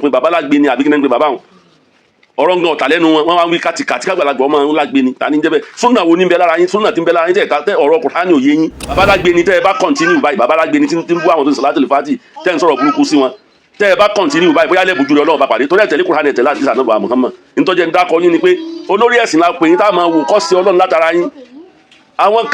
Pé baba lágbe ni àbí kí ni pé baba wọn ọ̀rọ̀ ń gan ọ̀tà lẹ́nu wọn, wọ́n wá ń wí kàtìkàtì kágbàlagbà ọmọ ń lágbe ni. Ta ni ń jẹ́ bẹ́ẹ̀? Súnà wo ní ń bẹ lára yín? Súnà tí ń bẹ lára yín tẹ̀ tẹ́ ọ̀rọ̀ Kùránì òye yín. Baba lágbe ni. Tẹ́ ẹ bá continue báyìí, baba lágbe ni tí ń bú àwọn tó ń sọ̀látùl fàtì, tẹ́ ń sọ̀rọ̀ burúkú sí wọn, tẹ́ ẹ bá continue báyìí, bóyá lẹ́bùjú rẹ Ọlọ́run bá pàdé torí ẹ̀ tẹ̀lé Kùránì, ẹ̀ tẹ̀lé àti sànàbà Muhammad. Ntọ́jẹ́ ń dákọ yín ni pé olórí ẹ̀sìn la pè yín tá a máa wò kọ́ sí Ọlọ́run látara yín. Àwọn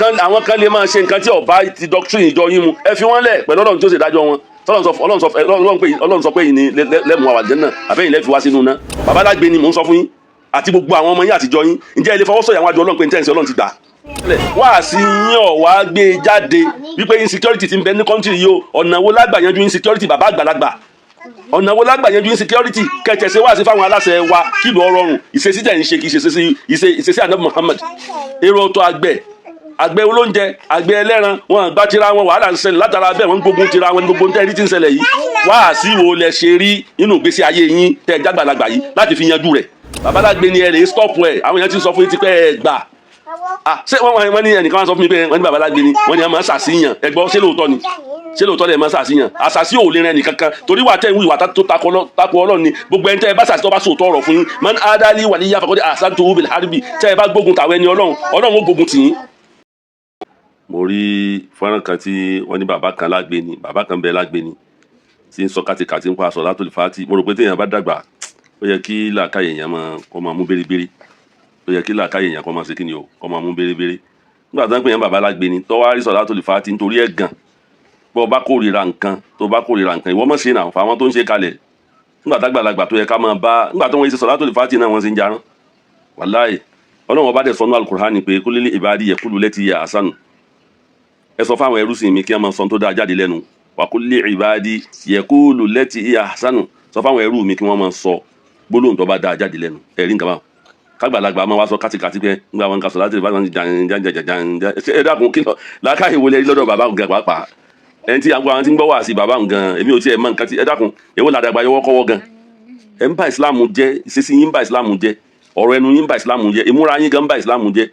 kan lè máa ṣe nǹkan tí ọba ti doctrine ìjọ yín mu, ẹ fi wọ́n lẹ̀ pẹ̀lú Ọlọ́run tí ó ṣe dájọ́ wọn. Ọlọ́run sọ pé yìí ni lẹ́mú àwọn àjẹ́ náà àbẹ́yìn lẹ́fi wá sínú náà. Babalágbé ni mò ń sọ fún yín àti gbogbo àwọn ọmọ yín àtijọ́ yín. Ǹjẹ́ ẹ lè fọwọ́ sọ̀yà àwọn àjọ Ọlọ́run pé ní tẹ́ǹsì Ọlọ́run ti gbà wá sí yín? Ọ̀ wá gbé e jáde wípé insecurity ti ń bẹ ní country yìí o. Ọ̀nà wo lágbà yanjú insecurity? Bàbá àgbàlagbà, ọ̀nà wo lágbà yanjú insecurity? Kẹ̀tẹ̀sẹ̀ wá sí fáwọn aláṣẹ wa kí ìlú ọrọ̀rùn. Ìṣesí tẹ̀ ń ṣe kì í ṣe ìṣesí ànábì Muhammad. Èrò ọ̀tọ̀, àgbẹ̀ olóúnjẹ, àgbẹ̀ ẹlẹ́ran, wọn gbá tira wọn, wàhálà ń ṣẹlẹ̀ látara bẹ́ẹ̀, wọ́n ń gbógun tira wọn ní gbogbo ntẹ́rí tí ń ṣẹlẹ̀ yìí. Wá sí wo lẹ ṣe rí nínú ìgbésí ayé yín tẹ́ ẹ jágbàlagbà yìí láti fi yanjú rẹ̀? Babalágbé ni, ẹ lè stop ẹ. Àwọn èèyàn ti sọ fún yín ti pẹ́, ẹ gbà. Ṣé wọ́n ní ẹnìkan wá sọ fún mi pé wọ́n ní babalágbé ni, wọ́n ní ẹ máa ṣàṣìyàn. Ẹ gbọ́, ṣé lóòótọ́ ni? Ṣé lóòótọ́ lè máa ṣàṣìyàn? Àṣàṣì ò lè rẹ nìkankan torí wà tẹ́ ń wí ìwà tó takò Ọlọ́run ni. Gbogbo ẹni tẹ́ ẹ bá ṣàṣì, tó bá sòótọ́ ọ̀rọ̀ fún yín, man adali waliya faqad azantuhu bil harbi. Tẹ́ ẹ bá gbógun tàwọn ẹni Ọlọ́run, Ọlọ́run ó gbógun tì yín. Mo rí fọ́nrán kan tí wọ́n ní bàbá kan lágbe ni, bàbá kan bẹ lágbe ni tí ń sọ kàtìkàtì ń pa sọ̀látùl fàtì. Mo rò pé téèyàn bá dàgbà, ó yẹ kí làákàyè èèyàn máa kó máa mú bérebére. Ó yẹ kí làákàyè èèyàn kó máa ṣe kí ni o, kó máa mú bérebére. Nígbà tó ń pè yẹn bàbá lágbe ni, tó wá rí sọ̀látùl fàtì nítorí ẹ̀ gan. Bó bá kórìíra nǹkan, tó bá kórìíra nǹkan, ìwọ mọ̀ ṣe náà fáwọn tó ń ṣe kalẹ̀. Nígbà tágbàlagbà tó yẹ ká máa bá, nígbà tó wọ́n ṣe sọ̀látùl fàtì náà, wọ́n ṣe ń jarán. Wàláì, Ọlọ́run ọba dẹ̀ sọnú Alukur'ani pé kul li ibadi yaqulu lati hiya ahsanu. Ẹ sọ fáwọn ẹrúsìn mi kí wọ́n máa sọ tó dáa jáde lẹ́nu. Wa qul li ibadi yaqulu lati hiya ahsanu. Sọ fáwọn ẹrú mi kí wọ́n máa sọ gbólóhùn tó bá dáa jáde lẹ́nu. Ẹ̀rí nǹkan báwọn kágbàlagbà máa wá sọ kátikàtí pé nígbà wọn ka sọ láti bá wọn jan jan jan jan jan. Ẹ dákun, kí lọ làákàyè wọlé lọ́dọ̀ bàbá òun gan pàápàá? Ẹni tí àwọn tí ń gbọ́ wá sí bàbá òun gan, èmi ò tiẹ̀ mọ nǹkan tí. Ẹ dákun, èwo làdàgbà yọwọ́ kọ́wọ́ gan? Ẹ ń ba Ìsìláàmù jẹ́. Ìṣesí yín ń ba Ìsìláàmù jẹ́, ọ̀rọ̀ ẹnu yín ń ba Ìsìláàmù jẹ́, ìmúra yín gan ń ba Ìsìláàmù jẹ́,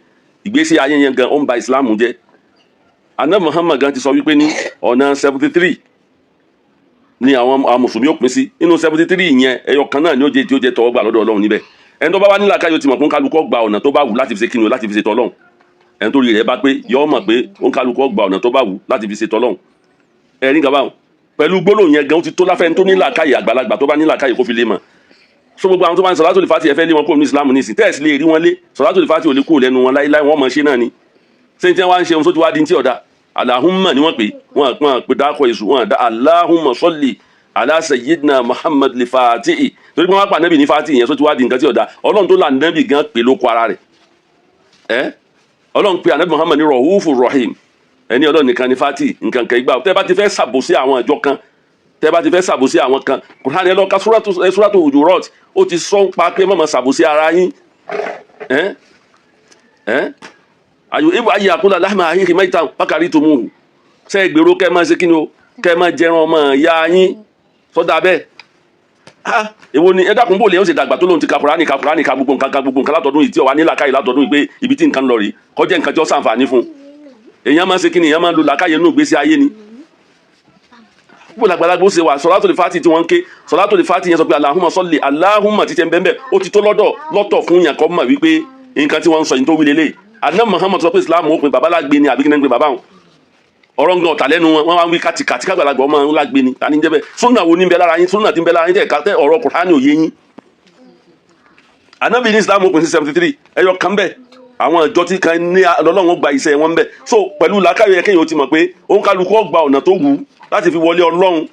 ìgbésí ayé yẹn gan ó ń ba Ìsìláàmù jẹ́. Àná Muhammad gan ti sọ wípé ní ọ̀nà 73 ni àwọn mùsùlùmí ó pín sí. Nínú 73 yẹn, ẹyọ kan náà ni ó jẹ tí ó jẹ tọwọ́ gbà lọ́dọ̀ Ọlọ́run níbẹ̀. Ẹni tó bá wá nílà káyọ̀ ti mọ̀ pé kálukọ́ gba ọ̀nà tó bá wù láti fi ṣe kíni o, láti fi ṣe tọ́lọ́run. Ẹni tó rí rẹ̀ bá pé yọ mọ̀ pé ó ń kálukọ́ gba ọ̀nà tó bá wù láti fi ṣe tọ́lọ́run. Ẹ̀rí nǹkan báwọn pẹ̀lú gbólóhùn yẹn gan, ó ti tó láfẹ́ tó nílà káyè. Àgbàlagbà tó bá nílà káyè kó fi lè mọ̀. So gbogbo àwọn tó bá ń sọ̀látùl fàtì, ẹ fẹ́ lé wọn kúrò ní Islam nísìn, tẹ́ẹ̀sì lè rí wọn lé sọ̀látùl fàtì ò lè kúrò lẹ́nu wọn láíláí. Wọ́n mọ̀ ṣe náà ni. Ṣé ní tí wọ́n wá ń ṣe ohun tó ti wá di ní tí ọ̀dà Allahumma ni wọ́n pè wọ́n pè dákọ̀ èṣù wọ́n dá Allahumma salli ala sayyidina Muhammad li fatihi, torí pé wọ́n pa nẹ́bì ní fatihi yẹn, tó ti wá di nǹkan tí ọ̀dà. Ọlọ́run tó là nẹ́bì gan pè ló kọ ara rẹ̀. Ẹ́ Ọlọ́run pé ànẹ́bì Muhammad ní Rọ̀húfù Rahim. Ẹni Ọlọ́run nìkan ní fatihi nǹkan kan ìgbà. Tẹ́ bá ti fẹ́ ṣàbòsí àwọn ìjọ kan, tẹ́ bá ti fẹ́ ṣàbòsí àwọn kan, Kùránì, ẹ lọ ka Suratu Hujurat, ó ti sọ ń pa pé má máa ṣàbòsí ara yín. Ẹ́ ẹ́ àyò ibò ayé àkúlà lahma akhihi maytan fakarihtumuhu. Ṣe é gbèrò kẹ́ máa ṣe kí ni o, kẹ́ máa jẹran ọmọ ìyá yín sọ́dà bẹ́ẹ̀? Ah, èwo ni? Ẹ dákun, bò lè ó ṣe dàgbà tó lóun ti ka Kùránì, ka Kùránì, ka gbogbo nǹkan, ka gbogbo nǹkan látọdún yìí, tí ó wà ní làákàyè látọdún yìí pé ibi tí nǹkan lọ rí kọjá nǹkan tí ó ṣàǹfààní fún èèyàn máa ṣe kí ni, èèyàn máa lo làákàyè nínú ìgbésí ayé ni. Bó làgbàlagbà ó ṣe wà, Sọlátùl Fàtì tí wọ́n ń ké, Sọlátùl Fàtì yẹn sọ pé Allahumma salli, Allahumma títẹ̀ bẹ́ẹ̀, ó ti tó lọ́dọ̀ lọ́tọ̀ fún yàn kọ́ mọ̀ wípé nǹkan tí wọ́n ń sọ yìí tó wí lélẹ̀. Àná Muhammad sọ pé Islam ó pin. Babalágbé ni àbí kí ni ń pe bàbá wọn? Ọ̀rọ̀ ń gan ọ̀tà lẹ́nu wọn, wọ́n wá ń wí kàtìkàtì kágbàlagbà ọmọ ńlá gbé ni. Ta ni ń jẹ́ bẹ́ẹ̀? Súnà wo ní ń bẹ lára yín? Súnà tí ń bẹ lára yín tẹ̀ ká tẹ́ ọ̀rọ̀ Kùránì òye yín. Ànábì ní Islam ó pín sí 73, ẹyọ kan bẹ́ẹ̀, àwọn ìjọ tí kan ní Ọlọ́run gba iṣẹ́ wọn bẹ́ẹ̀. So pẹ̀lú làákàyè yẹ kéèyàn ó ti mọ̀ pé òun kálukú ó gba ọ̀nà tó wù ú láti fi wọlé Ọlọ́run.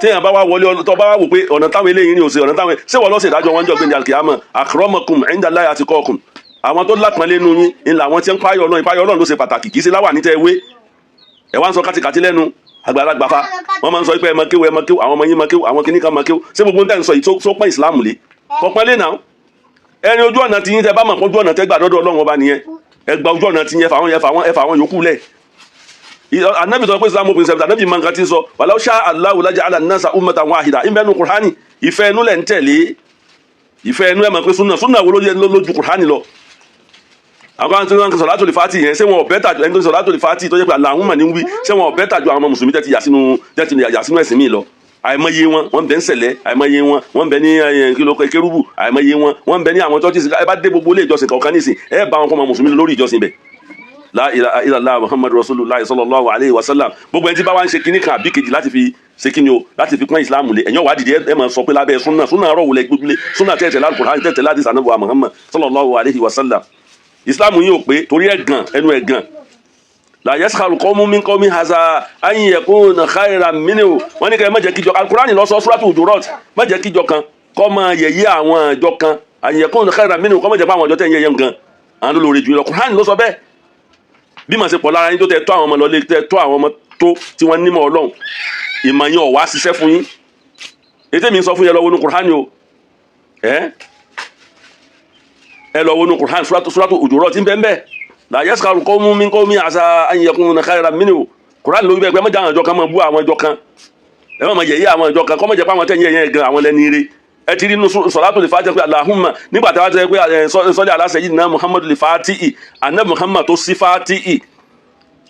Téèyàn bá wá wọlé, tó bá wá wò pé ọ̀nà táwọn eléyìí ní òsè ọ̀nà táwọn ṣé wọ́n lọ́sẹ̀ ìdájọ́ wọn jọ gbé ní alkiyama. Akramakum indallahi atqakum. Àwọn tó lápọ̀nlé nínú yín ń làwọn tí ń páyọ̀ Ọlọ́run. Ìpáyọ̀ Ọlọ́run ló ṣe pàtàkì, kì í ṣe láwà ní tẹ́ ewé. Ẹ wá ń sọ kátìkàtì lẹ́nu àgbàlagbà fa. Wọ́n máa ń sọ pé ẹ máa kéwú, ẹ máa kéwú, àwọn ọmọ yín máa kéwú, àwọn kìnnìkan máa kéwú. Ṣé gbogbo ń tẹ́ ń sọ yìí tó pọ́n Ìsìlámù lé kọ̀pọ́n lé náà? Ẹni ojú ọ̀nà tí yín tẹ́ bá mọ̀ pé ojú ọ̀nà tẹ́ gbà dọ́dọ̀ Ọlọ́run ọba nìyẹn, ẹ gba ojú ọ̀nà tí yín, ẹ fà àwọn yòókù lẹ̀. Anabi sọ pé Islam open service. Anabi mọ nǹkan tí ń sọ. Walau sha Allahu laja'ala an-nasa ummatan wahida ìbẹ́nu Kùránì. Ìfẹ́ ẹnu lẹ̀ ń tẹ̀lé, ìfẹ́ ẹnu. Ẹ̀ mọ̀ pé súnà, súnà wo ló yẹ lójú Kùránì lọ? Àwọn kan tí wọ́n ń sọ̀látùl fàtì yẹn, ṣé wọn ò better ju ẹni tó ń sọ̀látùl fàtì tó jẹ́ pé Allahumma ní wí? Ṣé wọn ò better ju àwọn ọmọ mùsùlùmí tẹ́ ti yà sínú ẹ̀sìn míì lọ? Àìmọye wọn, wọ́n bẹ ń sẹ̀lẹ̀. Àìmọye wọn, wọ́n bẹ ní kìlọ̀ kérúbù. Àìmọye wọn, wọ́n bẹ ní àwọn churches. Ẹ bá dé gbogbo ilé ìjọsìn kọ̀ọ̀kan nísìn, ẹ bá wọn kọ́ ọmọ mùsùlùmí lórí ìjọsìn bẹ̀. La ilaha illallah Muhammadu Rasulullah sallallahu alayhi wa sallam. Gbogbo ẹni tí bá wá ń ṣe kinní kan àbí kejì láti fi ṣe kíni o, láti fi pọ́n Ìsìlámù lé, ẹ̀yàn wà dìde, ẹ máa sọ pé lábẹ́ súnà. Súnà rọ̀ wọlé gbójúlé? Súnà tẹ̀tẹ̀ l'Al-Qur'an, tẹ̀tẹ̀ láti sànàbọ̀ Muhammad sallallahu alayhi wa sallam. Ìsìlámù yìí ò pé torí ẹ̀gàn, ẹnu ẹ̀gàn. La yaskharu qawmun min qawmin asa an yakuna khayran minhu. Wọ́n ní kẹ́ ẹ má jẹ́ kíjọ, Al-Qur'an ló sọ, Suratu Hujurat, má jẹ́ kíjọ kan kọ́ máa yẹ̀yẹ́ àwọn ìjọ kan, an yakuna khayran minhu, kọ́ má jẹ́ pé àwọn ìjọ tẹ̀ ń yẹ̀yẹ́ nǹkan àwọn lóore jù lọ. Qur'an ló sọ bẹ́ẹ̀. Bí màá ṣe pọ̀ lára yín tó, tẹ tó àwọn ọmọ lọlé, tẹ tó àwọn ọmọ tó tí wọ́n nímọ̀ Ọlọ́run, ìmọ̀ yẹn ò wá ṣiṣẹ́ fún yín. Ètò mi sọ fún yẹn, lọ wọnú Qur'an o. Ẹ lọ wọnú Qur'an, Suratu Hujurat tí ń bẹ́ẹ̀ bẹ́ẹ̀. La yaskharu qawmun min qawmin asa an yakunu khayran minhu. Qur'an ló wí bẹ́ẹ̀ pé ẹ má jẹ́ àwọn ìjọ kan máa bú àwọn ìjọ kan, ẹ má máa yẹ̀yẹ́ àwọn ìjọ kan, kọ́ má jẹ́ pé àwọn tẹ̀yìn yẹn gan àwọn lẹ́ni ire. Ẹ ti rí inú sọ̀látù lè fàájẹ́ pé Allahumma, nígbà tí wọ́n ti pé sọ́lé ala sayyidina Muhammadu lè fàátì, anabi Muhammad tó sí fàátì.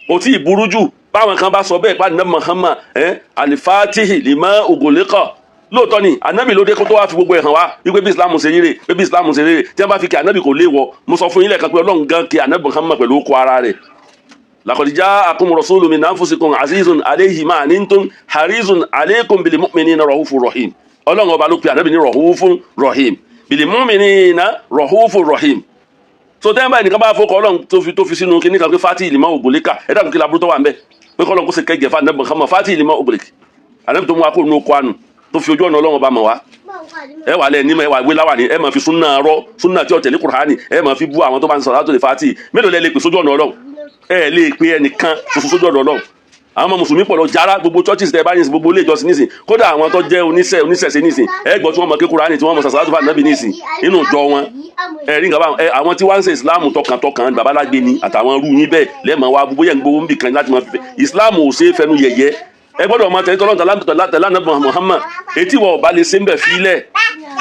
Kò tí ì burú jù báwọn kan bá sọ bẹ́ẹ̀ pa anabi Muhammad ẹ alifatihi lima uguliqa. Lóòótọ́ ni anabi ló dé kó tó wá fi gbogbo ẹ̀ hàn wá wípé bí Islam ṣe ríre, pé bí Islam ṣe ríre. Tí wọ́n bá fi kí anabi, kò léèwọ̀. Mo sọ fún yín lẹ́ẹ̀kan pé Ọlọ́run gan kí anabi Muhammad pẹ̀lú okò ara rẹ̀. Laqad ja'akum rasulun min anfusikum azizun alayhi ma anittum harisun alaykum bil mu'minina rahufur rahim. Ọlọ́run ọba ló pe anabi ní rahufun rahim, bil mu'minina rahufur rahim. So tẹ́yìn báyìí nìkan bá fọkọ Ọlọ́run tó fi sínú kíní kan pé fati lima ògbólíkà, ẹ dàbí kí laburú tó wà ń bẹ pé kọ́lọ́n kó ṣe kẹ́gẹ́ fún anabi Muhammad fati lima ògbólíkà, anabi tó mú akó nù okó àánú, tó fi ojú ọ̀nà Ọlọ́run ọba mọ̀ wá. Ẹ wà lẹ ní ẹ wà gbé láwà ní, ẹ máa fi súnà rọ, súnà tí ó tẹ̀lé Kùránì, ẹ máa fi bú àwọn tó bá ń sọ̀rọ̀ látò lè fati. Mélòó lẹ lè pè sójú ọ̀nà Ọlọ́run? Ẹ lè pe ẹnìkan ṣoṣo sójú ọ̀nà Ọlọ́run. Àwọn ọmọ mùsùlùmí pọ̀ lọ jára. Gbogbo churches tẹ bá nísìn, gbogbo ilé ìjọsìn nísìn, kódà àwọn tó jẹ́ oníṣẹ̀ṣe nísìn, ẹ gbọ́ tí wọ́n mọ ké Kùránì, tí wọ́n mọ sàṣàlátù fún ànábì nísìn nínú ìjọ wọn. Ẹ rí nǹkan báwọn ẹ, àwọn tí wọ́n ń ṣe Ìsìláàmù tọkàntọkàn, babalágbé ni àtàwọn irú yín bẹ́ẹ̀ lẹ́ẹ̀mọ́ wa bóyá ń gbowó ń bì kan láti máa fi Ìsìláàmù ò ṣe é fẹnu yẹ̀yẹ́. Ẹ gbọ́dọ̀ máa tẹ̀lé tọ́lọ́run, tẹ̀lé ànábì Muhammad. Etí wọ ọba lè ṣe ń bẹ̀ fílẹ̀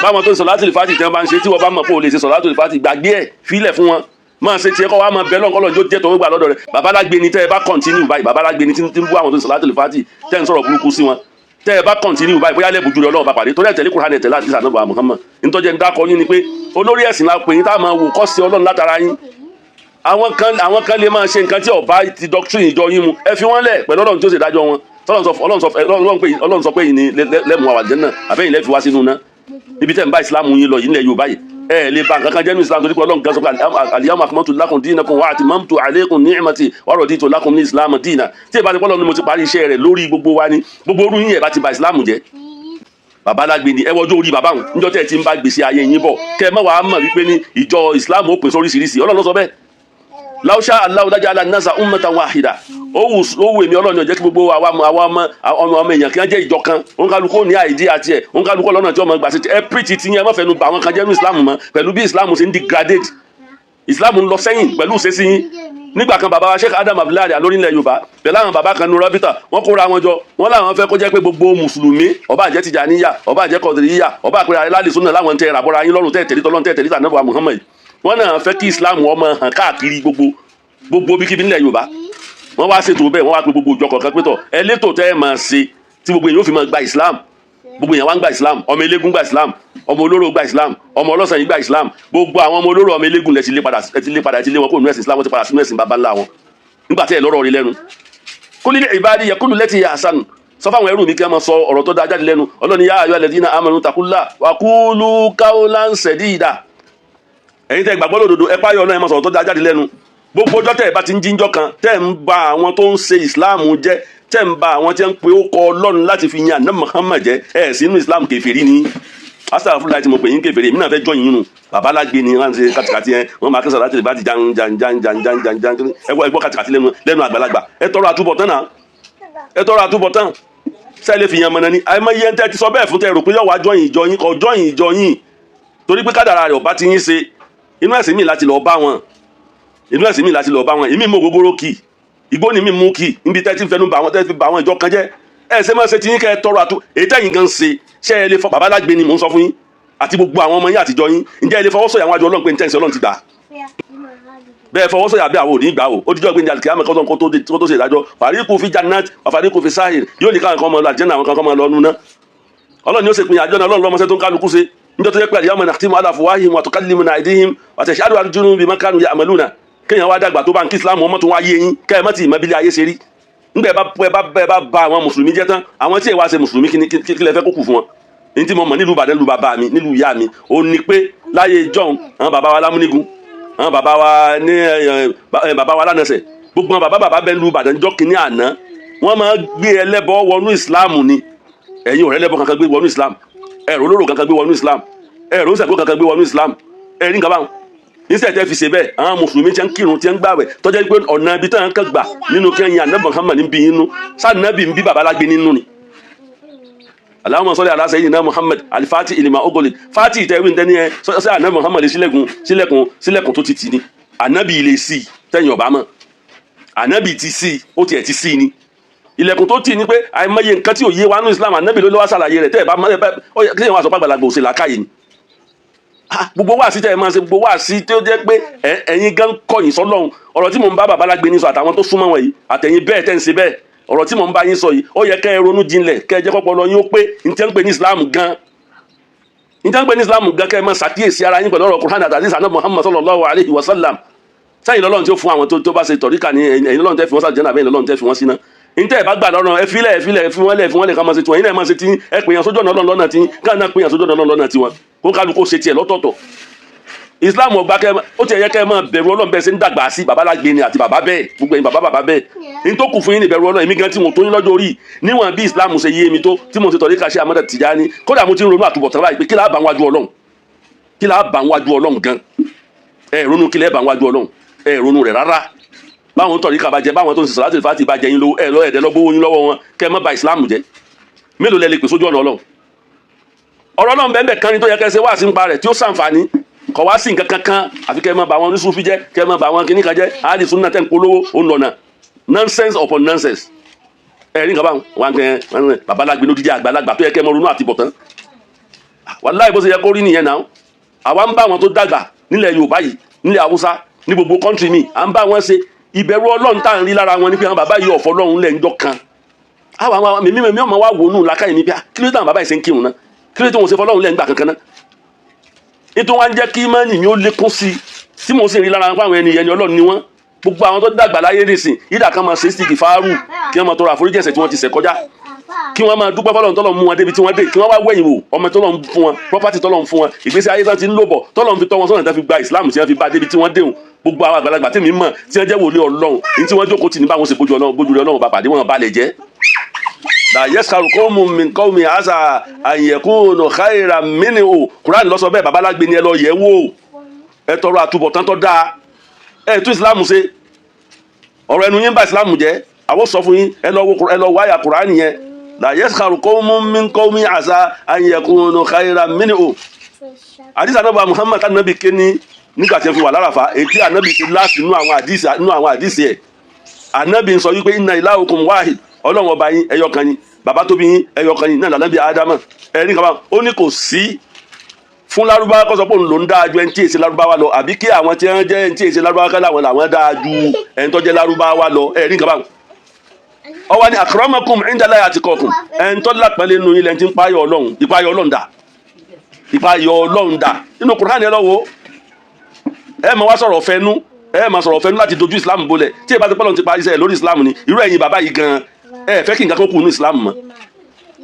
báwọn tó ń sọ̀látù lè fàtì tí wọ́n bá ń ṣe. Tí wọ́n bá mọ̀ pé o lè ṣe sọ̀látù lè fàtì, gbàgbé ẹ̀, fílẹ̀ fún wọn, máa ṣe tiẹ̀, kọ́ wa máa bẹ lọ́nkọ́ lọ́njọ́ jẹ́ tọ́wọ́ gbà lọ́dọ̀ rẹ̀. Babalágbé ni. Tẹ́ ẹ bá continue báyìí, babalágbé ni tí ń bú àwọn tó ń sọ̀látù lè fàtì, tẹ́ ń sọ̀rọ̀ burúkú sí wọn. Tẹ́ ẹ bá continue báyìí, bóyá lẹ́bùjú rẹ̀ Ọlọ́run bá pàdé torí ẹ̀ tẹ̀lé Kùránì, tẹ̀lé àti sànàbà Muhammad. Ntọ́jẹ́ ń dákọ yín ni pé olórí ẹ̀sìn la pè yín, tá a máa wò kọ́ sí Ọlọ́run látara yín. Àwọn kan lè máa ṣe nǹkan tí ọba ti doctrine ìjọ yín mu, ẹ fi wọ́n lẹ̀ pẹ̀lú Ọlọ́run tí ó ṣe ìdájọ́ wọn. Ọlọ́run sọ pé yìí ni lẹ́mú àwọn àjẹ́ náà, àbẹ́yìn lẹ́ fi wá sínú náà. Ibi tẹ́ ń bá Ìsìlámù yín lọ yìí nílẹ̀ Yorùbá yìí, ẹ lè ba nǹkan kan jẹ́ ní Islam, torí pé Ọlọ́run gan sọ pé al-yawma akmaltu lakum dinakum wa atmamtu alaykum ni'mati wa raditu lakum ní Islam dina. Tí ìbá ti pọ́ lọ́nu, ni mo ti parí iṣẹ́ rẹ̀ lórí gbogbo wa ni gbogbo orú yín ẹ̀ bá ti ba Islam jẹ́. Bàbá alágbe ni. Ẹ wọjọ́ orí bàbá wọn níjọ́ tẹ́ ẹ ti ń bá gbèsè ayé yín bọ̀, kẹ́ ẹ má wàá mọ̀ wípé ní ìjọ Islam ó pè sóríṣiríṣi. Ọlọ́run ló sọ bẹ́ẹ̀. Law sha Allahu laja'ala an-nasa ummatan wahida. Ó wù èmi Ọlọ́run jẹ́ kí gbogbo àwa ọmọ èèyàn kí wọ́n jẹ́ ìjọ kan. Òun kálukú ní àìdí àti ẹ̀, òun kálukú lọ́nà tí ọmọ gbà sí ẹ pírìtì tí yẹn. Ẹ má fẹnu bà àwọn kan jẹ́ ní Islam mọ́. Pẹ̀lú bí Islam ṣe ń degrade, Islam ń lọ sẹ́yìn pẹ̀lú ìṣesí yín. Nígbà kan, bàbá wa Sheikh Adam Abdullahi Alori nílẹ̀ Yorùbá pẹ̀lú àwọn bàbá kan ní rọ́bìtà, wọ́n kóra wọn jọ, wọ́n láwọn fẹ́ kó jẹ́ pé gbogbo mùsùlùmí, ó bá jẹ́ Tìjàníyà, ó bá jẹ́ Kọ̀dìríyà, ó bá pé alálì súnà láwọn tẹ ìràbọ̀ra yín lọ́rùn, tẹ́ tẹ̀lé tọ́lọ́run, tẹ́ tẹ̀lé tànàbọ̀ Muhammad, wọ́n náà fẹ́ kí Islam ọmọ hàn káàkiri gbogbo bíkíbi nílẹ̀ Yorùbá. Wọ́n wá ṣètò bẹ́ẹ̀, wọ́n wá pe gbogbo ìjọ kọ̀ọ̀kan pé tọ̀, ẹ létò tẹ́ ẹ máa ṣe tí gbogbo èèyàn ó fi máa gba Islam. Gbogbo èèyàn wá ń gba Islam. Ọmọ eléégún gba Islam, ọmọ olóró gba Islam, ọmọ ọlọ́sàn yìí gba Islam. Gbogbo àwọn ọmọ olóró, ọmọ eléégún lẹ ti lé padà, ẹ ti lé padà, ẹ ti lé wọn kó nínú ẹ̀sìn Islam. Wọ́n ti padà sínú ẹ̀sìn baba ńlá wọn nígbà tí ẹ lọ́rọ̀ rí lẹ́nu. Kul li ibadi yaqulu lati hiya ahsan. Sọ fáwọn ẹrú mi kí wọ́n máa sọ ọ̀rọ̀ tó dáa jáde lẹ́nu. Ọlọ́ni ya ayyuhal ladhina amanu taqullaha wa qulu qawlan sadida. Ẹ̀yin tẹ́ gbàgbọ́ lódodo, ẹ páyọ̀ náà, ẹ máa sọ̀rọ̀ tó dáa jáde lẹ́nu. Gbogbo ọjọ́ tẹ́ ẹ bá ti ń jíjọ́ kan tẹ́ ẹ ń ba àwọn tó ń ṣe Ìsìláàmù jẹ́, tẹ́ ń ba àwọn tí ń pe ó kọ Ọlọ́run láti fi yan àná Muhammad jẹ́, ẹ̀ sínú Islam, kèfèrí ni. Astagfirullah tí mo pè yín kèfèrí, èmi náà fẹ́ jọ yín nù. Bàbá alágbe ni wọ́n ṣe kàtìkàtì yẹn, wọ́n máa kẹsàn láti lè bá ti jan jan jan jan jan jan jan. Ẹgbọ́ kàtìkàtì lẹ́nu àgbàlagbà. Ẹ tọrọ àtúbọ̀tán náà, ẹ tọrọ àtúbọ̀tán. Sẹ́ẹ̀ lè fi yan mọ̀nà ni? Àìmọye ń tẹ́ ti sọ bẹ́ẹ̀ fún, tẹ́ rò pé yóò wá jọyìn ìjọ yín, kò jọyìn ìjọ yín, torí pé kádàrà rẹ̀ ọ̀bá ti yín ṣe. Inú ẹ̀sìn mi láti lọ bá wọn, inú ẹ̀sìn mi láti lọ bá wọn. Èmi mú ògógóró kì, igbó ni mi mú kì. Níbi tẹ́ ti fẹnu bà wọn, tẹ́ fi bà àwọn ìjọ kan jẹ́, ẹ ṣe máa ṣe ti yín, kẹ́ ẹ tọrọ àtú èyí tẹ́yìn gan ṣe. Ṣé ẹ lè fọ? Bàbá lágbè ni mò ń sọ fún yín àti gbogbo àwọn ọmọ yín àtijọ́ yín. Ǹjẹ́ ẹ lè fọwọ́ sọ̀yà àwọn àjọ Ọlọ́run pé ní tẹ́ǹsì Ọlọ́run ti gbà bẹ́ẹ̀? Fọwọ́ sọ̀yà bí àwọn ò ní gbà o. Ó dijọ́ gbé ní alikiyama kọ́tọ́ kó tó ṣe ìdájọ́, fariqu fi jannat wa fariqu fi sa'ir. Yóò ní káwọn kan máa lọ àjẹ́nà, àwọn kan máa lọ núná. Ọlọ́run ni ó ṣe pin àjọ náà. Ọlọ́run lọ́mọṣẹ́ tó ń kálukú ṣe níjọ́ tó yẹ pé al-yawma nakhtimu ala afwahihim wa tukallimuna aydihim wa tashhadu arjuluhum bima kanu ya'maluna. Kéèyàn wá dàgbà tó bá ń kí Islam ọmọ tó wá yé yín, kẹ́ ẹ má ti ìmọ̀ bílẹ̀ ayé ṣe rí. Ńgbà ẹ bá ẹ bá ẹ bá ba àwọn mùsùlùmí jẹ́ tán, àwọn tí ẹ wá ṣe mùsùlùmí, kí lẹ fẹ́ kó kù fún wọn? Ní tí mo mọ̀ nílùú Ìbàdàn, nílùú bàbá mi, nílùú ìyá mi, ó ní pé láyé jọ̀hún, àwọn bàbá wa lámúnigun, àwọn bàbá wa ní ẹ bàbá wa lánàṣẹ, gbogbo àwọn bàbá bàbá bẹ́ẹ̀ nílùú Ìbàdàn jọ́ kínní àná, wọ́n máa gbé ẹlẹ́bọ wọnú Ìsìláàmù ni. Ẹ̀yin ọ̀rẹ́ ẹlẹ́bọ kankan gbé wọnú Islam, ẹ̀rọ olóró kankan gbé wọnú Islam, ẹ̀rọ oníṣègùn kankan gbé wọnú Islam. Ẹ̀rí nǹkan báwọn níṣẹ́ tẹ́ fi ṣe bẹ́ẹ̀, àwọn mùsùlùmí tí ń kírun, tí ń gbàwẹ̀, tọ́jú pé ọ̀nà ibi tí wọ́n kàn gbà nínú kí ẹ̀yin ànábì Muhammad ń bí inú sànàbì ń bí babalágbé nínú ni. Allahumma salli ala sayyidina Muhammad alifati ilima ogoli fati ìtẹ̀wé ntẹ́ni ẹ sọ ànábì Muhammad sílẹ̀kùn sílẹ̀kùn sílẹ̀kùn tó ti tì ní. Ànábì ilé sí tẹ̀yìn ọ̀bá mọ̀, ànábì ti sí, ó tiẹ̀ ti sí ni. Ilẹ̀kùn tó tì ní pé àìmọye nǹkan tí ò yé wa nínú Islam, ànábì ló wá ṣàlàyé rẹ̀. Tẹ́ ẹ̀ bá mọ̀ ẹ kí ẹ̀ wá sọ pé àgbàlagbà òsè làákàyè ni. Gbogbo wáàsí tẹ́ ẹ máa ṣe, gbogbo wáàsí tó jẹ́ pé ẹ̀yin gan kọ̀yìn sọ́lọ́run. Ọ̀rọ̀ tí mò ń bá babalágbé ní sọ, àtàwọn tó súnmọ́ wọn yìí, àtẹ̀yin bẹ́ẹ̀ tẹ́ ń ṣe bẹ́ẹ̀, ọ̀rọ̀ tí mò ń bá yín sọ yìí, ó yẹ kẹ́ ẹ ronú jinlẹ̀, kẹ́ ẹ jẹ́ kọ́pọlọ yín ó pé ní tẹ́ ń pè ní Islam gan, ní tẹ́ ń pè ní Islam gan, kẹ́ ẹ máa ṣàkíyèsí ara yín pẹ̀lú ọ̀rọ̀ Qur'an àti àdìsí ànábì Muhammad sallallahu alayhi wa sallam. Sẹ́yìn lọ́lọ́run tí ó fún àwọn tó bá ṣe tọ̀ríkà ní ẹ̀yin lọ́lọ́run tẹ́ fi wọ́n sàlìjẹ́nà, àbẹ́yìn lọ́lọ́run tẹ́ fi wọ́n síná. Ntẹ́ ẹ̀ bá gbà lọ́rùn, ẹ filẹ̀, ẹ filẹ̀, ẹ fi wọ́n lẹ̀, ẹ fi wọ́n lẹ̀ ká máa ṣe tiwọn. Yín náà máa ṣe tí ẹ pè yàn sójú ọ̀nà Ọlọ́run lọ́nà tí káà náà pè yàn sójú ọ̀nà Ọlọ́run lọ́nà tiwọn, kó kálukú ṣe tiẹ̀ lọ́tọ̀ọ̀tọ̀. Islam ọgbà kẹ ó tiẹ̀ yẹ kẹ́ ẹ máa bẹ̀rù Ọlọ́run bẹ́ẹ̀ ṣe ń dàgbà sí. Babalágbé ni àti bàbá bẹ́ẹ̀, gbogbo ẹ̀yin bàbá bàbá bẹ́ẹ̀, ní tó kù fún yín ní ìbẹ̀rù Ọlọ́run. Èmi gan tí mo tó yín lọ́jọ́ orí, níwọ̀n bí Islam ṣe yé mi tó, tí mo ti tọ̀lé ká ṣe Amadu Tijani, kódà mo ti ń ronú àtúbọ̀tán báyìí pé kí láà bá wájú Ọlọ́run, kí láà bá wájú Ọlọ́run gan. Ẹ ronú kí lẹ́ẹ̀ bá wájú Ọlọ́run, ẹ ronú rẹ̀ rárá. Báwọn tọ̀rí kaba jẹ, báwọn tó ń sọ̀rọ̀ láti fàtì bá jẹ yín lówó, ẹ lọ ẹ̀dẹ́ lọ́gbówó yín lọ́wọ́ wọn, kẹ́ ẹ má ba Islam jẹ́. Mélòó lẹ lè pè sójú ọ̀nà Ọlọ́run? Ọ̀rọ̀ Ọlọ́run bẹ́ẹ̀ bẹ́ẹ̀ kan ní tó yẹ kẹ́ ṣe wá sí nípa rẹ̀ tí ó sàǹfààní, kọ̀ wá sí nǹkan kankan, àfi kẹ́ ẹ má ba àwọn oníṣúfì jẹ́, kẹ́ ẹ má ba àwọn kìnnìkan jẹ́. Àádìí súnà tẹ́ ń polówó, ó ń lọ́nà nonsense upon nonsense. Ẹ̀rí nǹkan báwọn wọn kẹ́ babalágbé ló dídí àgbàlagbà tó yẹ kẹ́ ẹ mọ ronú àti bọ̀tán. Wàláhì, bó ṣe yẹ kó rí nìyẹn náà. Àwa ń bá àwọn tó dàgbà nílẹ̀ Yorùbá yìí, nílẹ̀ Haúsá, ní gbogbo country mi, à ń bá wọn ṣe. Ìbẹ̀rù Ọlọ́run tá à ń rí lára wọn ní pé àwọn bàbá yìí ọ̀fọ̀ Ọlọ́run lẹ̀ ń jọ kan. Àwọn àwọn mímí mímí ọmọ wa wò nù làákàyè mi bí i, kí ló dé àwọn bàbá yìí ṣe ń kírun náà? Kí ló dé tí wọn ṣe fọlọ́run lẹ̀ ń gbà kankan náà? Nítorí wọn jẹ́ kí mọ́nì mi ó lékún sí i tí mò ń sì rí lára wọn pé àwọn ẹni yẹn ni Ọlọ́run ni wọ́n. Gbogbo àwọn tó dàgbà láyé nìsín yídà kan máa ṣe stick fáárù, kí wọ́n máa tọrọ àforíjì ẹ̀ṣẹ̀ tí wọ́n ti ṣẹ̀ kọjá, kí wọ́n máa dúpẹ́ fọlọ́run tọ́lọ́run mú wọn débi tí wọ́n dé, kí wọ́n wá wẹ̀yìn wò ọmọ tọ́lọ́run fún wọn, property tọ́lọ́run fún wọn, ìgbésí ayé tán ti ń lò bọ̀, tọ́lọ́run fi tọ́ wọn sọ́nà tán fi gba Islam tí wọ́n fi bá débi tí wọ́n déhùn. Gbogbo àwọn àgbàlagbà tí mi mọ̀ tí wọ́n jẹ́ wòlíì Ọlọ́run ní tí wọ́n jókòó tì ní báwọn ṣe bójú Ọlọ́run, bójú Ọlọ́run bá pàdé wọn balẹ̀ jẹ́. La yaskaru qawmun min qawmin asa an yakunu khayran minhu. Quran ló sọ bẹ́ẹ̀. Babalágbé ni, ẹ lọ yẹ̀ wò, ẹ tọrọ àtúbọ̀tán tó dáa, ẹ tún Islam ṣe. Ọ̀rọ̀ ẹnu yín bá Islam jẹ́. Àwọn sọ fún yín, ẹ lọ wo, ẹ lọ wáyà Quran yẹn. La yaskaru qawmun min qawmin asa an yakunu khayran minhu. Àdìsí anábà Muhammad, anabi ké ní nígbà tí wọ́n fi wà láràfà, ètí anabi ti láti nínú àwọn àdìsí, nínú àwọn àdìsí ẹ̀, anabi ń sọ wípé inna ilahukum wahid, Ọlọ́run ọba yín ẹyọ kan ni, bàbá tó bí yín ẹyọ kan ni náà lànàbí Ádámà. Ẹ̀rí kan bá ó ní kò sí fún lárúbáwá kó sọ pé òun ló ń dáa ju ẹni tí èsì lárúbáwá lọ, àbí kí àwọn tí wọ́n jẹ́ ẹni tí èsì lárúbáwá ká láwọn làwọn dáa ju ẹni tó jẹ́ lárúbáwá lọ. Ẹ̀rí kan bá ọwọ́ ni akramakum indallahi atqakum, ẹni tó lápẹ́lẹ́ nínú yín lẹ́ni tí ń páyọ̀ Ọlọ́run. Ìpáyọ̀ Ọlọ́run dà? Ìpáyọ̀ Ọlọ́run dà nínú Kùránì? Ẹ lọ́wọ́ ẹ máa wá sọ̀rọ̀ fẹnu, ẹ máa sọ̀rọ̀ fẹnu láti dojú Islam bolẹ̀. Tí ìbá ti pọ́lọ́n ti parí iṣẹ́ lórí Islam ni irú ẹ̀yin bàbá yìí gan, ẹ fẹ́ kí nǹkan kan kù nínú Islam mọ́.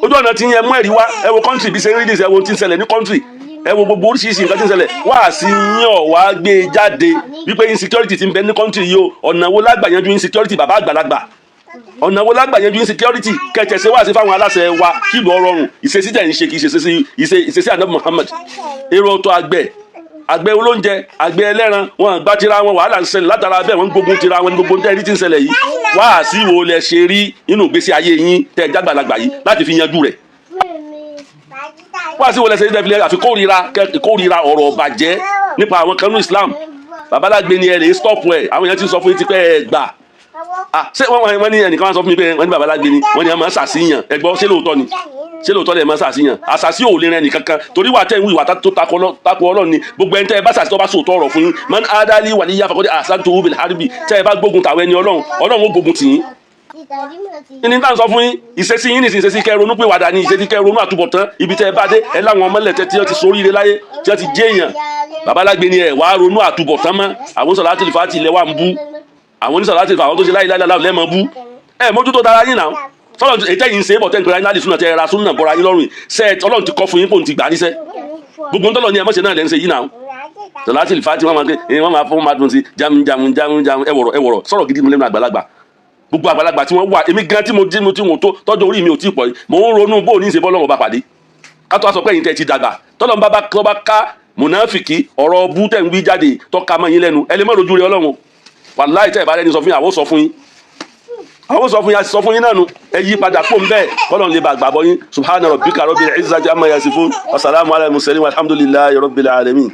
Ojú ọ̀nà tí yẹn mú ẹ̀rí wá. Ẹ wo country bí ṣe ń rí this, ẹ wo tí ń ṣẹlẹ̀ ní country, ẹ wo gbogbo oríṣiríṣi nǹkan tí ń ṣẹlẹ̀. Wá sí yín ọ̀ wá gbé e jáde wípé insecurity ti ń bẹ ní country yìí o. Ọ̀nà wo lágbà yanjú insecurity? Bàbá àgbàlagbà, ọ̀nà wo lágbà yanjú insecurity? Kẹ̀tẹ̀sẹ̀ wá sí fáwọn aláṣẹ wa kí ìlú ọrọ̀rùn. Ìṣesí tẹ̀ ń ṣe kì í ṣe ìṣesí ànábì Muhammad. Èrò ọ̀tọ̀, àgbẹ̀, àgbẹ̀ olóúnjẹ, àgbẹ̀ ẹlẹ́ran, wọn gbá tira wọn, wàhálà ń ṣẹlẹ̀ látara bẹ́ẹ̀, wọ́n ń gbógun tira wọn ní gbogbo tẹ́rí tí ń ṣẹlẹ̀ yìí. Wá sí wo lẹ ṣe rí nínú ìgbésí ayé yín tẹ́ ẹ jágbàlagbà yìí láti fi yanjú rẹ̀? Wá sí wo lẹ ṣe rí tẹ́ fi àfi kórìíra, kórìíra ọ̀rọ̀ ọ̀bàjẹ́ nípa àwọn kanú Islam? Babalágbé ni, ẹ lè stop ẹ. Àwọn èèyàn ti sọ fún yín ti pẹ́, ẹ gbà. Ṣé wọ́n ní ẹnìkan wá sọ fún mi pé wọ́n ní babalágbé ni, wọ́n ní ẹ máa ń ṣàṣìyàn. Ẹ gbọ́, ṣé lóòótọ́ ni? Ṣé lóòótọ́ lè máa ṣàṣìyàn? Àṣàṣì ò lè rẹ nìkankan, torí wà tẹ́ ń wí ìwà tó takò Ọlọ́run ni. Gbogbo ẹni tẹ́ ẹ bá ṣàṣì, tó bá sòótọ́ ọ̀rọ̀ fún yín, man adali waliya faqad azantuhu bil harbi. Tẹ́ ẹ bá gbógun tàwọn ẹni Ọlọ́run, Ọlọ́run ó gbógun tì yín. Ní tá à ń sọ fún yín, ìṣesí yín nìsín, ìṣesí kẹ́ ronú pé wàdà ní ìṣesí kẹ́ ronú àtúbọ̀tán. Ibi tẹ́ ẹ bá dé, ẹ láwọn ọmọlẹ̀ tẹ́ tí wọ́n ti soríire láyé, tí wọ́n ti jẹ́ èèyàn. Babalágbé ni ẹ wàá ronú àtúbọ̀tán mọ́. Àwọn sọ̀látul fàtì ilẹ̀ wà ń bú, àwọn onísọ̀látul, àwọn tó ṣe láyé láyé lẹ́mọ̀ bú. Ẹ mójútó dára yín náà. Sọlọ ètò ẹ̀yìn ṣe é bọ̀ tẹ́ ń pera yín láti súnà, tẹ́ ẹ ra súnà bọ́ra yín lọ́rùn ṣe. Ọlọ́run ti kọ́ fún yín pò ń ti gbà á níṣẹ́. Gbogbo ń tọ́lọ̀ ní ẹ mọ̀ṣẹ́ náà lẹ́ ń ṣe yìí náà. Sọ̀látul fàtì wọ́n máa ké, wọ́n máa fún, máa dùn sí jamu jamu jamu jamu. Ẹ wọ̀rọ̀, ẹ wọ̀rọ̀ sọ̀rọ̀ gidi mu lẹ́nu àgbàlagbà. Gbogbo àgbàlagbà tí wọ́n wà, èmi gan tí mo jí mo tí mo tó tọ́jú orí mi ò tí ì pọ̀ yìí, mò ń ronú bó ní í ṣe bọ́ lọ́wọ́ bá pàdé. Kátó wá sọ pé ẹ̀yin tẹ́ ti dàgbà, tọ́lọ́ ń bá bá ká mùnáfìkì ọ̀rọ̀ bú tẹ̀ ń wí jáde tọ́ka mọ́ yín lẹ́nu, ẹ lè má rojú rẹ Ọlọ́run. Wàláhì, tẹ́ ẹ̀ bá rẹ́ni sọ fún yín, àwọn sọ fún yín, àwọn sọ fún yín, a sọ fún yín náà nu. Ẹ yí padà kó ń bẹ́ẹ̀, kọ́lọ́n lè bá gbàgbọ́ yín. Subhana rabbika rabbil izzati amma yasifun, wa salamu ala al-mursalin, walhamdulillahi rabbil alamin.